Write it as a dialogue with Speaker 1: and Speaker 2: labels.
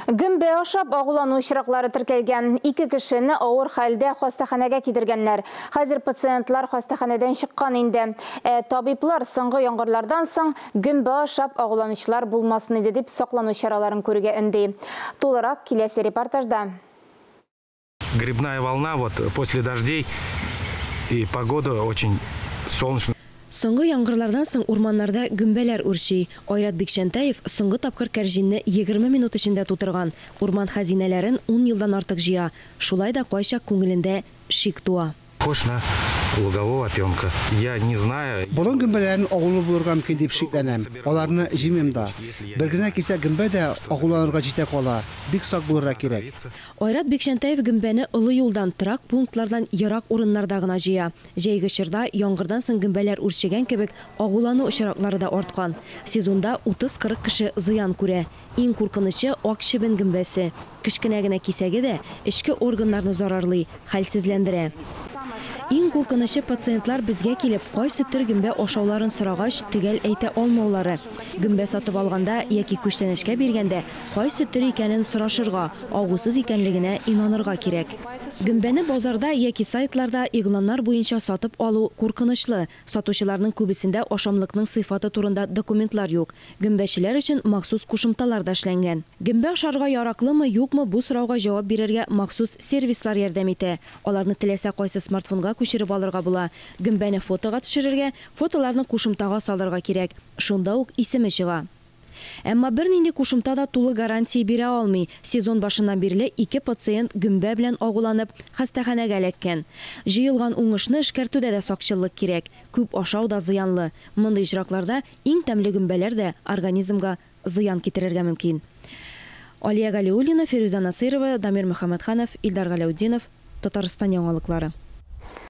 Speaker 1: Гөмбә ашап агулану очраклары теркәлгән. 2 кешене авыр хәлдә хастаханәгә китергәннәр. Хәзер пациентлар хастаханәдән чыккан инде. Ә табиблар соңгы яңгырлардан соң гөмбә ашап агуланучылар булмасын иде дип саклану чараларын күрергә өнди. Тулырак киләсе репортажда.
Speaker 2: Грибная волна вот после дождей и погода очень солнечная.
Speaker 3: Соңгы яңгырлардан соң урманнарда гөмбәләр үрчи. Айрат Бикчәнтәев соңгы тапкыр кәрҗинне 20 минут эчендә тутырган. Урман хәзинәләрен 10 елдан артык җыя. Шулай да кайчак күңелендә шик туа.
Speaker 2: Похож на лугового опенка. Я не знаю.
Speaker 4: Болын гөмбәләрен агулы булырга мөмкин дип шикләнәм. Аларны җыймыйм да. Бер генә кисәк гөмбә дә агуланырга җитә кала. Бик сак булырга кирәк.
Speaker 3: Айрат Бикчәнтәев гөмбәне олы юлдан, торак пунктлардан ерак урыннарда гына җыя. Җәйге чорда яңгырдан соң гөмбәләр үрчегән кебек агулану очраклары да арткан. Сезонда 30-40 кеше зыян күрә. Иң куркынычы ак чебен гөмбәсе. Кечкенә генә кисәге дә эчке органнарны зарарлый, хәлсезләндерә. Иң куркынычы пациентлар безгә килеп, кайсы төр гөмбә ашауларын сорагач, төгәл әйтә алмаулары. Гөмбә сатып алганда яки күчтәнәчкә биргәндә кайсы төр икәнен сорашырга, агусыз икәнлегенә инанырга кирәк. Гөмбәне базарда яки сайтларда игъланнар буенча сатып алу куркынычлы. Сатучыларның күбесендә ашамлыкның сыйфаты турында документлар юк. Гөмбәчеләр өчен махсус кушымталар да эшләнгән. Гөмбә ашарга яраклымы, юкмы, бу сорауга җавап бирергә махсус сервислар ярдәм итә. Аларны теләсә кайсы смартфонга күчереп алырга була. Гөмбәне фотога төшерергә, фотоларны кушымтага салырга кирәк. Шунда ук исеме чыга. Әмма бернинди кушымта да тулы гарантия бирә алмый. Сезон башыннан бирле 2 пациент гөмбә белән агуланып хастаханәгә эләккән. Җыелган уңышны эшкәртүдә дә сакчыллык кирәк. Күп ашау да зыянлы. Мондый очракларда иң тәмле гөмбәләр дә организмга зыян китерергә мөмкин. Алия Галиуллина, Фирүзә Насыйрова, Дамир Мөхәммәтханов, Илдар Галәүтдинов, Татарстан яңалыклары.